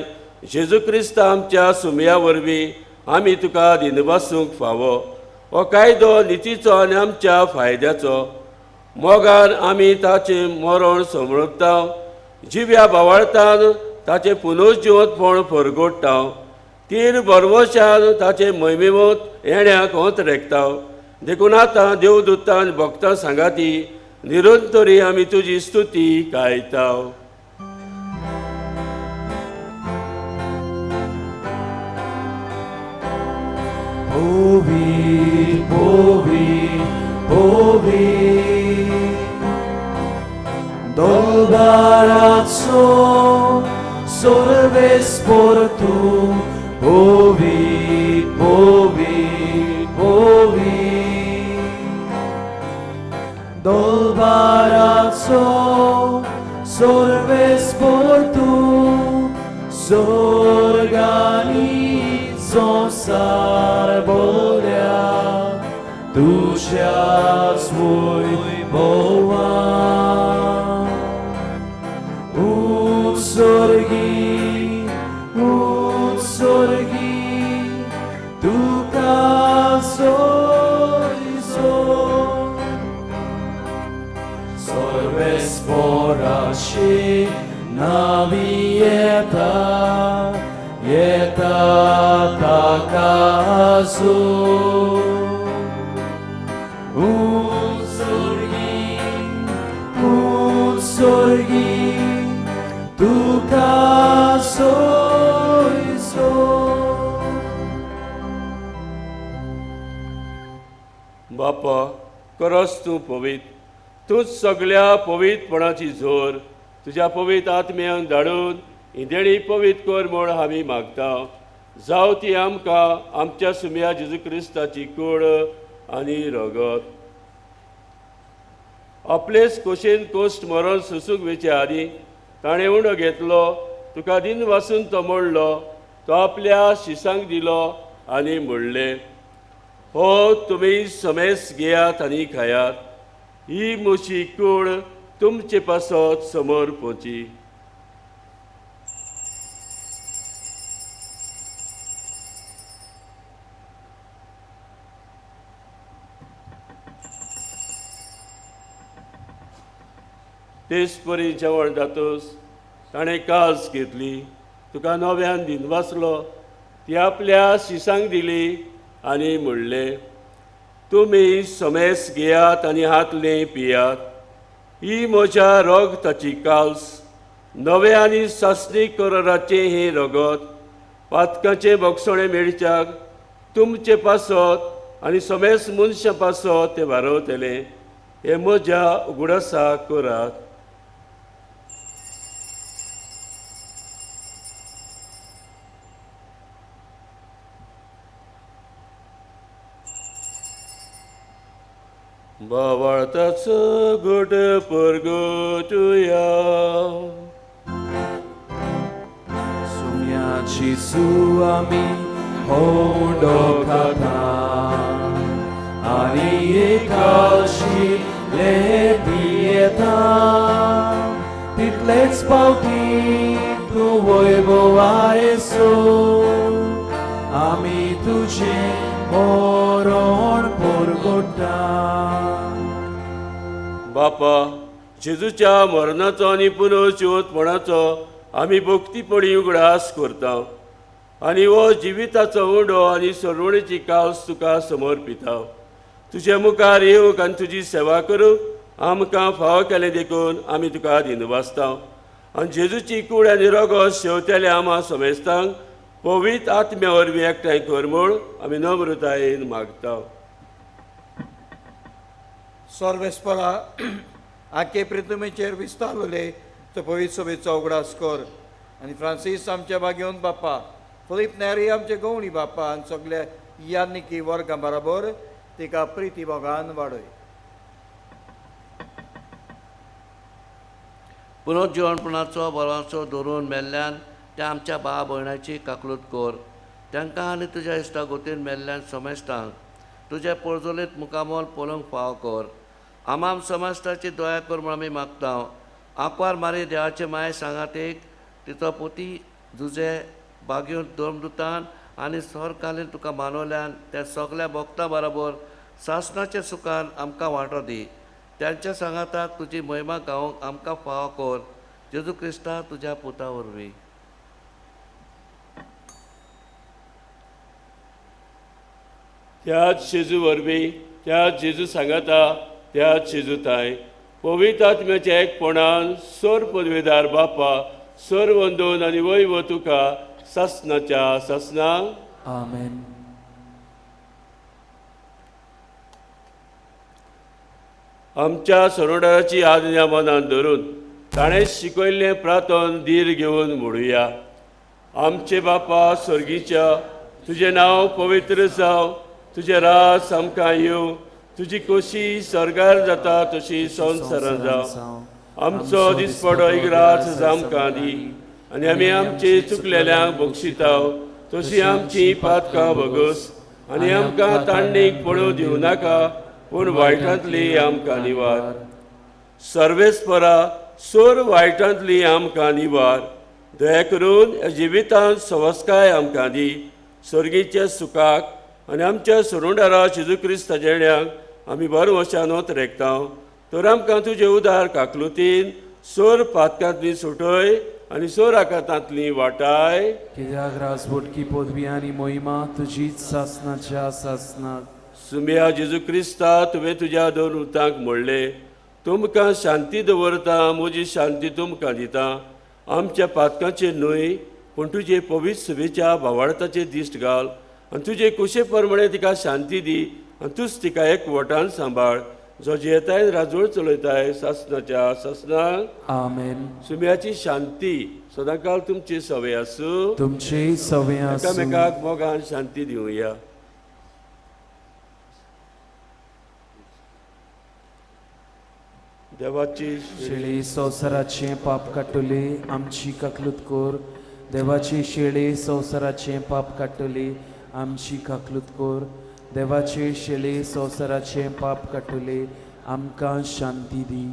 जेजू क्रिस्त आमच्या सुमया वरवीं आमी तुका दिनवासूंक फावो. हो कायदो नितीचो आनी आमच्या फायद्याचो. मोगान आमी ताचें मरण समर्पता, जिव्या बावळतान ताचें पुनर्जिवंतपण परगोडटा, तीर बरवशान ताचें महिमेवंत येण्याक होत रेखता. देखून आतां देवदूतान भक्तां सांगाती निरंतरी आमी तुजी स्तुती गायता. पवित्र पवित्र पवित्र दोलबाराचो सर्वेस्पर तूं, पवित्र पवित्र पवित्र दोलबाराचो सर्वेस्पर तूं, स्वर्गानी संवसार बोल्या तुज्याच वैभवान. उत्सर्गी उत्सर्गी तुका सोयसो, सर्वेस्पराचे नावी येता येता ताका जोर. उत्सर्गी उत्सर्गी तुका सोयसो. बापा, खरोच तूं पवित्र, तूंच सगळ्या पवित्रपणाची जोर. तुज्या पवित्र आत्म्यान धाडून ही देणी पवित्र कर म्हूण आमी मागता. जावं ती आमकां आमच्या सुमया जेजू क्रिस्ताची कूड आनी रगत. आपलेच खोशेन कोश्ट मरण सोसूंक वेचे आदीं ताणें उंडो घेतलो, तुका दिन वासून तो मोडलो, तो आपल्या शिसांक दिलो आनी म्हणलें, हो तुमी समेस घेयात आनी खायात, ही म्हजी कूड तुमचे पासत समोर पोची. तेच परी जेवण जातूच ताणें कास घेतली, तुका नव्यान दिनवासलो, ती आपल्या शिसांक दिली आनी म्हणलें, तुमी समेस घेयात आनी हातलें पियात, ही म्हज्या रगताची काल्स, नवें आनी सासणी कराराचें हें रगत, पातकाचें भोगसणें मेळच्याक तुमचे पासत आनी समेस मनशां पासत तें वारवतलें. हें म्हज्या उगडासा करात. बावळताचो गोट परगटुया. सुम्याची सुवामी होंडो खाता आनी एकाशी ले पियेता, तितलेच पावटी तूं वैभवायसो, आमी तुजें मरण परगोटा. बापा, जेजूच्या मरणाचो आनी पुनर्जिवंतपणाचो आमी भक्तीपणी उगडास करता आनी हो जिविताचो उंडो आनी सरवणेची काल्स तुका समर्पिता. तुजे मुखार येवंक आनी तुजी सेवा करूंक आमकां फावो केलें देखून आमी तुका दिनवासता. आनी जेजूची कूड आनी रगत शेवतेल्या आमा समेस्तांक पवित्र आत्म्या वरवीं एकठांय कर म्हूण आमी नम्रतायेन मागता. सर्वेस्परा आखे प्रितुमेचेर विस्तारले तो पवित्र सभेचो उगडास कर. आनी फ्रांसीस आमच्या बागेवन बाप्पा, फिलीप नेरी आमचे गवणी बाप्पा आनी सगल्या यानिकी वर्गां बराबर तिका प्रिती मोगान वाडय. पुनर्जिवणपणाचो बरोसो धरून मेल्ल्यान त्या आमच्या भाव भयणाची काकलूत कर. तांकां आनी तुज्या इश्टा गोतीन मेल्ल्यान समेस्तांक तुज्या पोरजोलीत मुखामोल पळोवंक फावो कर. आमाम समाजताची दया कर म्हूण आमी मागता. आंकवार मारी देवाचे माये सांगातीक तिचो पोती जुजे बागेवन धर्मदुतान आनी सरकालीन तुका मानवल्यान त्या सगल्या भक्तां बरोबर सासणाच्या सुखान आमकां वांटो दी. त्यांच्या सांगाताक तुजी महिमा गावंक आमकां फावो कर. जेजू क्रिस्ता तुज्या पुता वरवीं. त्याच जेजू वरवीं, त्याच जेजू सांगाता, त्याच जेजू ताय पवित्र आत्म्याच्या एकपणान सोर पदवेदार बापा सोर वंदोन आनी वैव तुका सासनाच्या सासनाक. आमेन. आमच्या सरोडाची आज्ञा मनान धरून ताणें शिकयल्लें प्रार्थन धीर घेवन म्हणुया. आमचे बापा स्वर्गीच्या, तुजें नांव पवित्र जावं, तुजें राज आमकां येवं, तुजी कोशी स्वर्गार जाता तशी संवसारांत जावं. आमचो दिसपडो एक राज आमकां दी आनी आमी आमचे चुकलेल्यांक बक्षिताव तशी आमची पातकां भोगस आनी आमकां तांडीक पळोवं दिवं नाका पूण वायटांतली आमकां निवार. सर्वेस्परा सोर वायटांतली आमकां निवार. दया करून ह्या जिवितांत सवस्काय आमकां दी. स्वर्गीच्या सुखाक आनी आमच्या सरुंडारा जेजू क्रिस्ता जेण्याक आमी बरवशानोत रेखता. तर आमकां तुजे उदार काकलुतीन सोर पातकांतली सुटय आनी सोर आकातांतली वाटाय. कित्याक राजबोटकी पदवी आनी मोहिमा तुजीच सासनाच्या सासनाक. सुम्या जेजू क्रिस्ता, तुवें तुज्या दोन उतांक म्हणलें, तुमकां शांती दवरता, म्हजी शांती तुमकां दिता. आमच्या पातकांचेर न्हय पूण तुजे पवित्र सभेच्या भावार्थाचेर दिश्ट घाल आनी तुजे कुशे प्रमाणे तिका शांती दी आनी तूंच तिका एकवटान सांबाळ, जो जियेताय राजवट चलयताय सासनाच्या सासनाक. आमेन. सुम्याची शांती सदांकाल तुमची सवय आसूं, तुमची सवय आसूं. एकामेकाक मोगान शांती दिवया. देवाची शेळी संवसाराचें पाप काडटली आमची काकलूत कर. देवाची शेळी संवसाराचें पाप काडटली आमची काकलूत कर. देवाची शेळी संवसाराचें पाप काडटली आमकां शांती दी.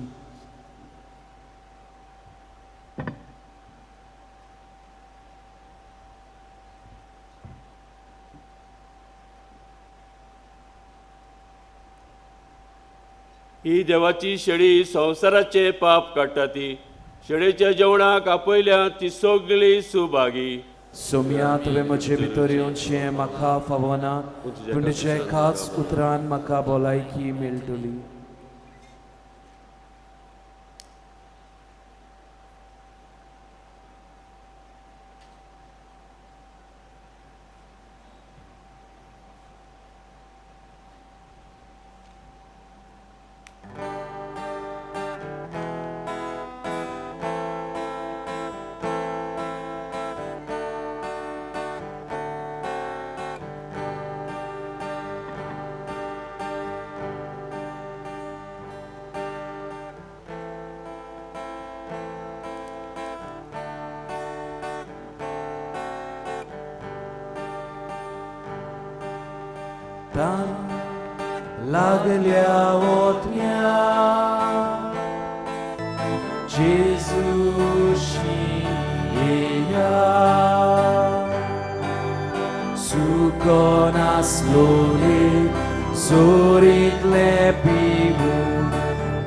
ही देवाची शेळी संवसाराचें पाप काडटा. ती शेळेच्या जेवणाक आपयल्या ती सगळी सुभागी. सोम्या, तुवें म्हजे भितर येवचें म्हाका फावना, पूण तुज्या एकाच उतरान म्हाका भलायकी मेळटली. लागल्या ओतम्या जेजूशी येया, सुकोन आसलोले जोरीतले पिवून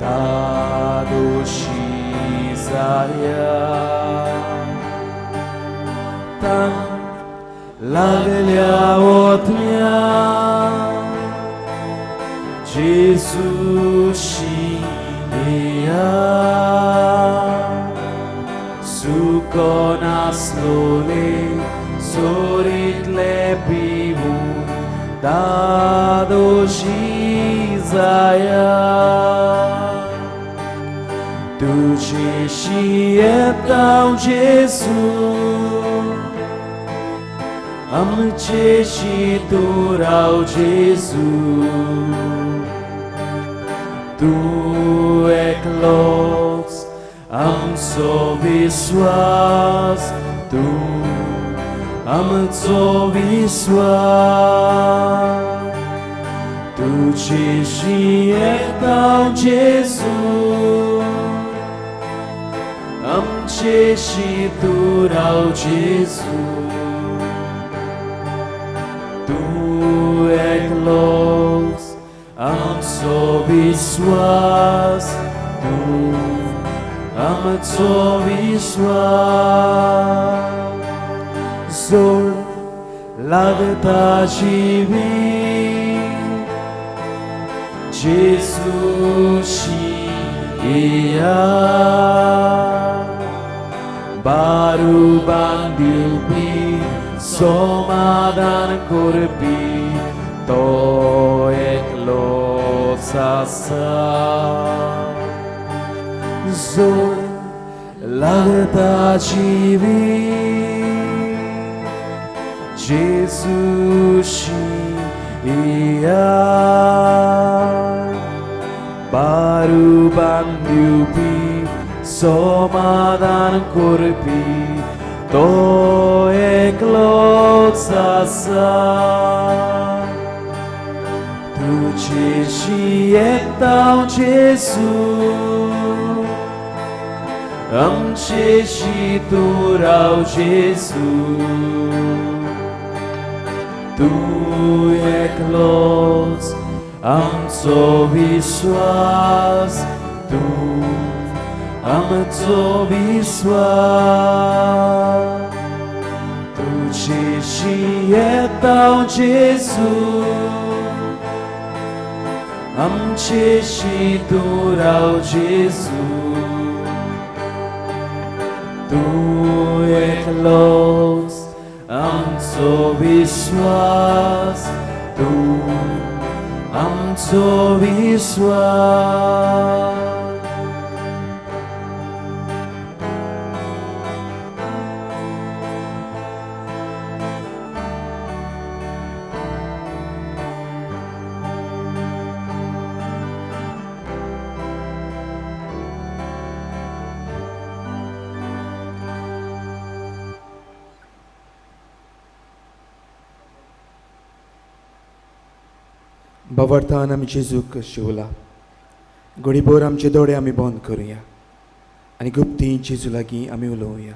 दादोशी जाया. तान लागल्या ओतम्या जेजूशी येया, सुकोन आसलोले जोरीतले पिवून दादोशी जाया. तूं तुजेशी येता जेजू आमचेशी तूं राव जेजू तूं एकलोच आमचो विस्वास तूं आमचो विस्वास तुजेशी येता जेजू आमचेशी तूं राव जेजू तूं एकलोच आमचो विस्वास तूं आमचो विस्वास जोड लागता जिवी जेजूशी येया बारू बांदिवपी समाधान करपी तो एकलोच आसा जोड लागता जिवी जेजूशी येया बारू बांदिवपी समाधान करपी तो एकलोच आसा तुजेशी येता जेजू आमचेशी तूं राव जेजू तूं एकलोच आमचो विस्वास तूं आमचो विस्वास तुजेशी येता जेजू आमचेशी तूं राव जेजू तूं एकलोच आमचो विस्वास तूं आमचो विस्वास. बाबर्थान आमी जेजूक शिवला घडीभर आमचे दोळे आमी बंद करुया आनी गुप्ती जेजू लागीं आमी उलोवया.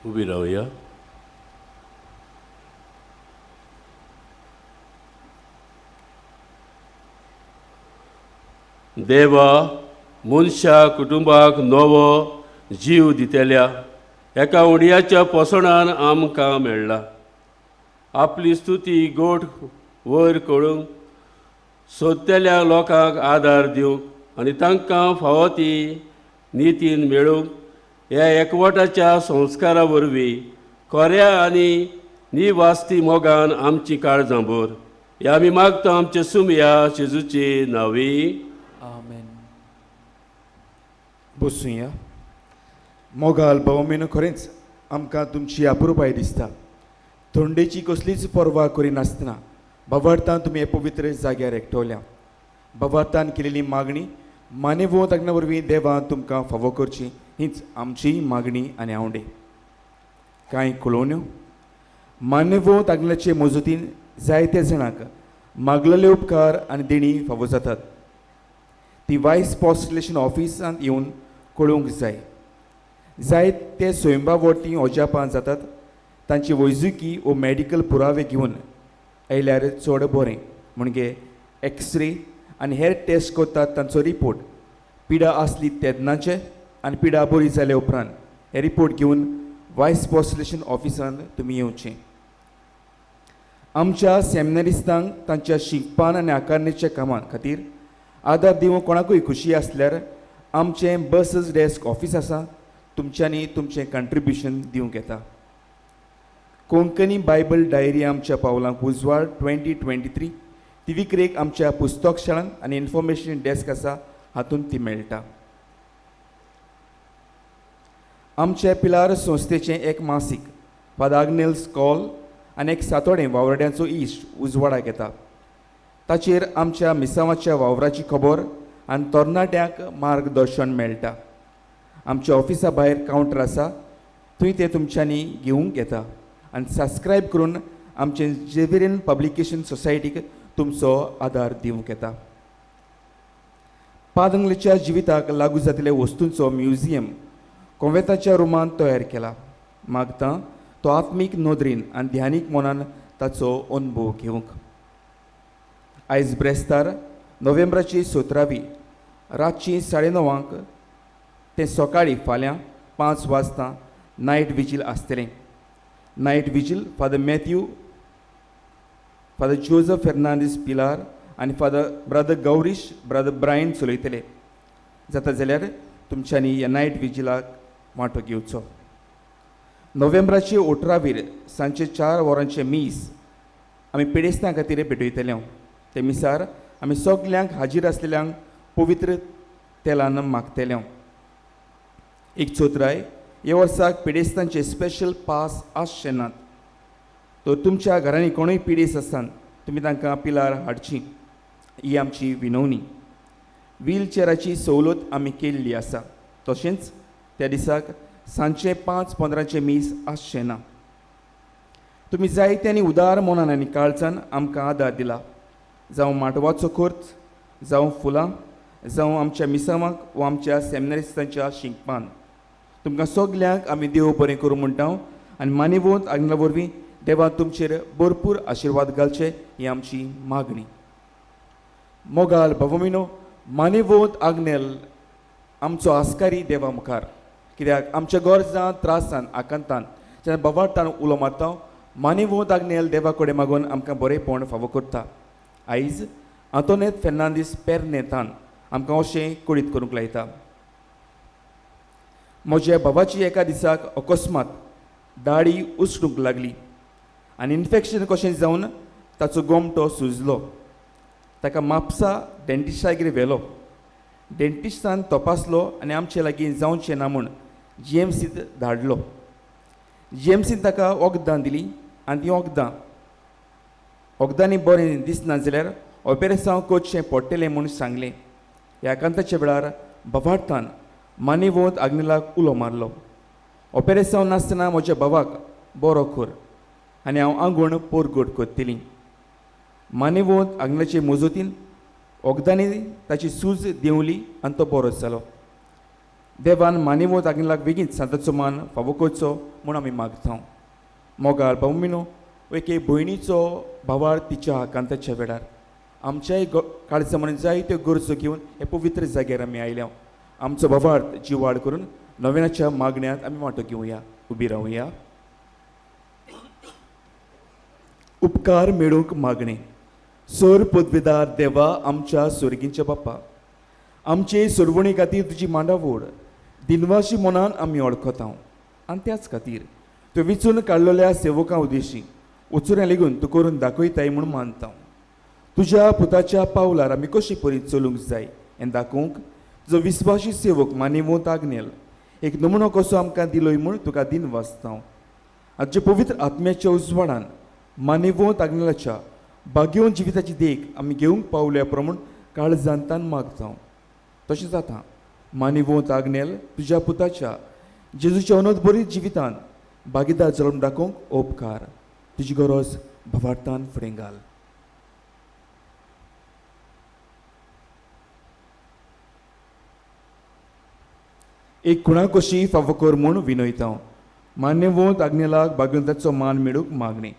उबी रावया. देवा, मनशा कुटुंबाक नवो जीव दितल्या एका उडयाच्या पोसणान आमकां मेळ्ळा. आपली स्तुती गोठ वयर करूंक सोदतल्या लोकांक आदार दिवंक आनी तांकां फावो ती नितीन मेळूंक ह्या एकवटाच्या संस्कारा वरवीं खऱ्या आनी निवास्ती मोगान आमची काळजां भर. ह्या आमी मागता आमचे सुमया जेजूची नांवी. आमेन. बसुया. मोगाल भावमेनो, खरेंच आमकां तुमची अपुरबाय दिसता. थंडेची कसलीच पर्वा करिनासतना बाबार्थान तुमी हे पवित्र जाग्यार एकटवल्या. बाबार्थान केलेली मागणी मानेवो तागना वरवीं देवान तुमकां फावो करची हीच आमची मागणी आनी आवडे. कांय कळोवण्यो मान्यवो तागनाचे मजतीन जायते जाणांक मागलेले उपकार आनी देणी फावो जातात. ती वायस पोस्टलेशन ऑफिसांत येवन कळोवंक जाय. जाय ते स्वयंबा वरती अजापां जातात तांची वैजकी वो मेडिकल पुरावे घेवन आयल्यार चड बरें. म्हणजे एक्सरे आनी हेर टेस्ट करतात तांचो रिपोर्ट पिडा आसली तेन्नाचे आनी पिडा बरी जाल्या उपरांत हे रिपोर्ट घेवन वायस पोस्टलेशन ऑफिसांत तुमी येवचें. आमच्या सेमिनारिस्तांक तांच्या शिकपान आनी आकारणेच्या कामां खातीर आदार दिवंक कोणाकूय खुशी आसल्यार आमचें बसस डेस्क ऑफीस आसा, तुमच्यांनी तुमचें कंट्रिब्युशन दिवंक येता. कोंकणी बायबल डायरी आमच्या पावलांक उजवाड 2023 ती विक्रेक आमच्या पुस्तक शाळांत आनी इन्फॉर्मेशन डेस्क आसा हातूंत ती मेळटा. आमच्या पिलार संस्थेचें एक मासीक फादर आग्नेल्स कॉल आनी एक सातोडें वावराड्यांचो इश्ट उजवाडाक येता. ताचेर आमच्या मिसांवाच्या वावराची खबर आनी तरणाट्यांक मार्गदर्शन मेळटा. आमच्या ऑफिसा भायर कावंटर आसा, थंय तें तुमच्यांनी घेवंक येता आनी सबस्क्रायब करून आमचे जेवेरियन पब्लिकेशन सोसायटीक तुमचो आदार दिवंक येता. पादंगलेच्या जिविताक लागू जातल्या वस्तूंचो म्युझियम कोवेंताच्या रुमांत तयार केला. मागता तो आत्मीक नदरेन आनी ध्यानीक मनान ताचो अनुभव घेवंक. आयज ब्रेस्तार नोव्हेंबराची 17 रातची 9:30 ते सकाळीं फाल्यां 5 वाजता नायट विजील आसतलें. Night vigil father Matthew, father Joseph Fernandes Pilar आनी father brother Gaurish, brother Brian चलयतले. जाता जाल्यार तुमच्यांनी ह्या नायट विजिलाक वांटो घेवचो. नोव्हेंबराचे 18 सांजचे 4 वरांचें मीस आमी पिडेस्तां खातीर भेटयतले. ते मिसार आमी सगल्यांक हाजीर आसलेल्यांक पवित्र तेलान मागतले. एक चोत्राय ह्या वर्साक पिडेस्तांचे स्पेशल पास आसचे नात, तर तुमच्या घरांनी कोणूय पिडेस्त आसतात तुमी तांकां पिलार हाडची ही आमची विनवणी. व्हीलचेराची सवलत आमी केल्ली आसा. तशेंच त्या दिसाक सांजचे 5:15 मीस आसचें ना. तुमी जायत्यांनी उदार मनान आनी काळजान आमकां आदार दिला, जावं माटवाचो खर्च, जावं फुलां, जावं आमच्या मिसांवाक वा आमच्या सेमिनारिस्तांच्या शिंकपान. तुमकां सगल्यांक आमी देव बरें करूं म्हणटा आनी मानिवंत आग्नेला वरवीं देवा तुमचेर भरपूर आशिर्वाद घालचे ही आमची मागणी. मोगाल भावमिनो, मानिवंत आग्नेल आमचो आस्कारी देवा मुखार, कित्याक आमच्या गरजां त्रासान आकांतान जेन्ना बाबार्थान उलो मारता मानिवंत आग्नेल देवा कडेन मागून आमकां बरेंपण फावो करता. आयज आंतोनेत फेर्नांदीस पेरनेतान आमकां अशें कळीत करूंक लायता. म्हज्या बाबाची एका दिसाक अकस्मात दाडी उसडूंक लागली आनी इन्फेक्शन कशें जावन ताचो गोमटो सुजलो. ताका म्हापसा डेंटिस्टागेर व्हेलो. डेंटिस्टान तपासलो आनी आमचे लागीं जावचें ना म्हूण जीएमसींत धाडलो. जीएमसीन ताका वखदां दिलीं आनी तीं वखदांनी बरें दिसना जाल्यार ऑपेरेसांव करचें पडटलें म्हूण सांगलें. ह्या आकांताच्या वेळार बाबार्थान मानिवंत आग्नेलाक उलो मारलो. ऑपेरेसांव नासतना म्हज्या बाबाक बरो कर आनी हांव आंगण पोरगट करतली. मानिवंत आग्नेलाचे मजतीन वखदांनी ताची सूज देंवली आनी तो बरो जालो. देवान मानेवत आग्नेलाक बेगीन सांताचो मान फावो करचो म्हूण आमी मागता. मोगाळ भावमिनो, एके भयणीचो भावार तिच्या आकांताच्या वेळार आमच्याय काळजा म्हणून जायत्यो गरजो घेवन हे पवित्र जाग्यार आमी आयल्या. आमचो भावार्थ जिवाड करून नव्याच्या मागण्यांत आमी वांटो घेवया. उबी रावया. उपकार मेळूंक मागणें. सोर पदवेदार देवा, आमच्या सोर्गींच्या बापा, आमचे सोरवणी खातीर तुजी मांडावड दिनवाशी मनान आमी वळखता आनी त्याच खातीर त्यो विचून काडलेल्या सेवकां उद्देशी वचुऱ्यां लेगून तूं करून दाखयताय म्हूण मानता. तुज्या पुताच्या पावलार आमी कशी परी चलूंक जाय हें दाखोवंक तुजो विस्वाशी सेवक मानेवंत आग्नेल एक नमुनो कसो आमकां दिलोय म्हूण तुका दिन वाचता. आजचे पवित्र आत्म्याच्या उजवाडान मानेवंत आग्नेलाच्या भाग्यवंत जिविताची देख आमी घेवंक पावल्या प्रमाण काळजांतान मागता. तशें जाता मानेवंत आग्नेल तुज्या पुताच्या जेजूच्या अनोद बरी जिवितान भागीदार जल्म दाखोवंक उपकार. तुजी गरज भावार्थान फुडें घाल. एक खुणा कशी फावो कर म्हूण विनयता. मान्यवंत आग्नेलाक भाग्यवंताचो मान मेळूंक मागणी.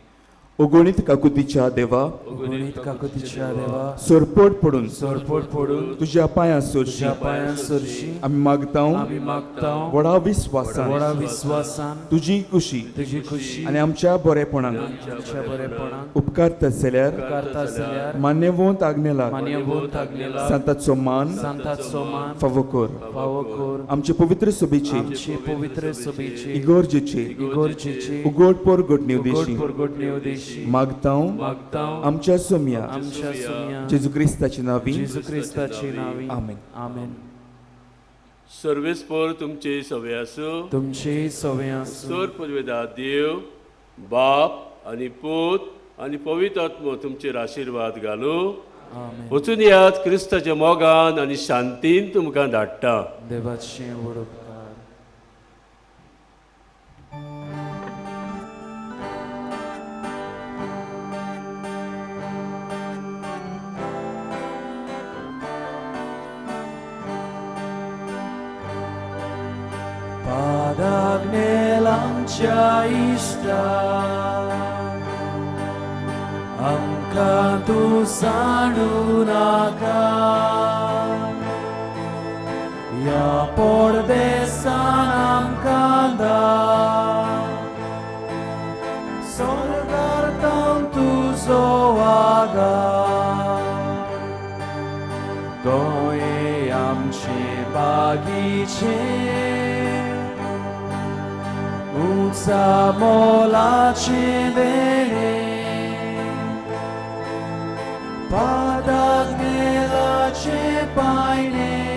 अगणीत काकुतीच्या देवा, अगणीत काकुतीच्या देवा, सरपट पडून, सरपट पडून तुज्या पांयां सरशी, तुज्या पांयां सरशी आमी मागता, आमी मागता व्हडा विस्वासान, व्हडा विस्वासान तुजी खुशी, तुजी खुशी आनी आमच्या बरेपणाक, आमच्या बरेपणाक उपकारता जाल्यार, उपकारता जाल्यार मान्यवंत आग्नेलाक, मान्यवंत आग्नेलाक सांताचो मान, सांताचो मान फावो कर, फावो कर. आमचे पवित्र सभेची, आमचे पवित्र सभेची, इगोर्जेची, इगोर्जेची उगड परगटणे उद्देशी, उगड परगटणे उद्देशी मागता, मागता आमच्या सोम्या, आमच्या सोम्या जेजू क्रिस्ताची नावी, जेजू क्रिस्ताची नावी. आमेन. आमेन. सर्वेस्पर तुमचे सवे आसूं, तुमचे सवे आसूं. सर पदवेदार देव बाप आनी पूत आनी पवित्र आत्मो तुमचेर आशिर्वाद घालूं. वचून यात क्रिस्ताच्या मोगान आनी शांतीन तुमकां धाडटा. देवाचे व्हड उपकार. आमच्या इश्टा आमकां तूं सांडू नाका, ह्या परदेसान आमकां धाड, स्वर्गार तावन तुजो आदार. गोंय आमचें बागीचें, उंचा मोलाचें देणें, पादाग्नेलाचें पायणें,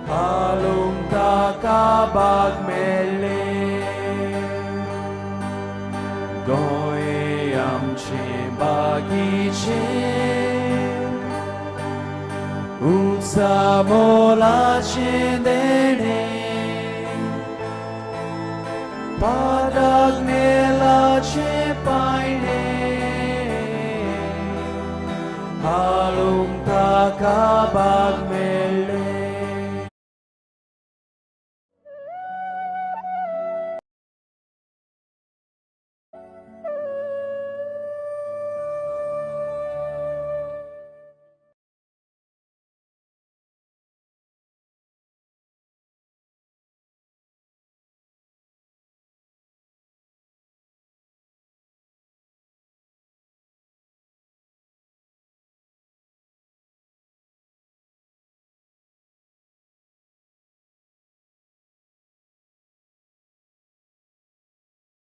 हालूंक ताका बाग मेळ्ळें. गोंय आमचें बागीचें, उंचा मोलाचें देणें, पादाग्नेलाचें पायणें, हालूंक ताका बाग